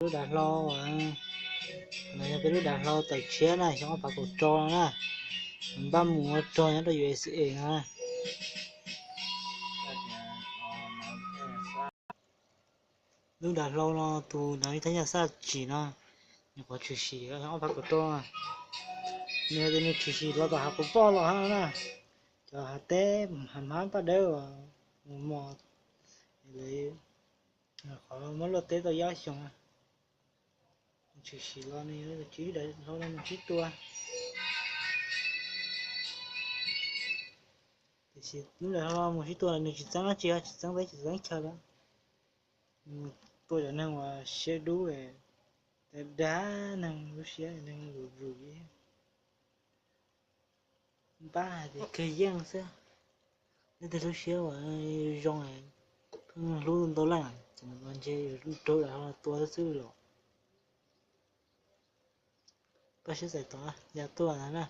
Lub dav hlau, no yog peb lub dav hlau tawm tshiab na, xyoo ob phav kaum rau no na, npaj mus ua rog nyob rau U S A no. Lub dav hlau no tus nav thab nyaj xaj tsim no, nyuam qhuav tshwm sim ob phav kaum rau, nws yog tias nws tshwm sim los tom hav quav poj los hab na, cov hav teb hav hmab paj dawb mus mos, qhov muab luaj teb tau yab xyoo. Tshwm sim los nws yog tsis dav hlau no mus sib tua. Tiam sis lub dav hlau mus sib tua nws tsis txeeb dab tsi, tsis txeeb teb tsis txeeb chaw lawm. Tua cov neeg uas siab dub, dag dag neeg lub siab, neeg zuj zus, npab hais tias kawg yeej xwb. Leej twg lub siab uas zoo, pheej hlub ntau leej, ces nws ntshe raug dav hlau tua xwb los. Pab siab txais tos yav tuaj na.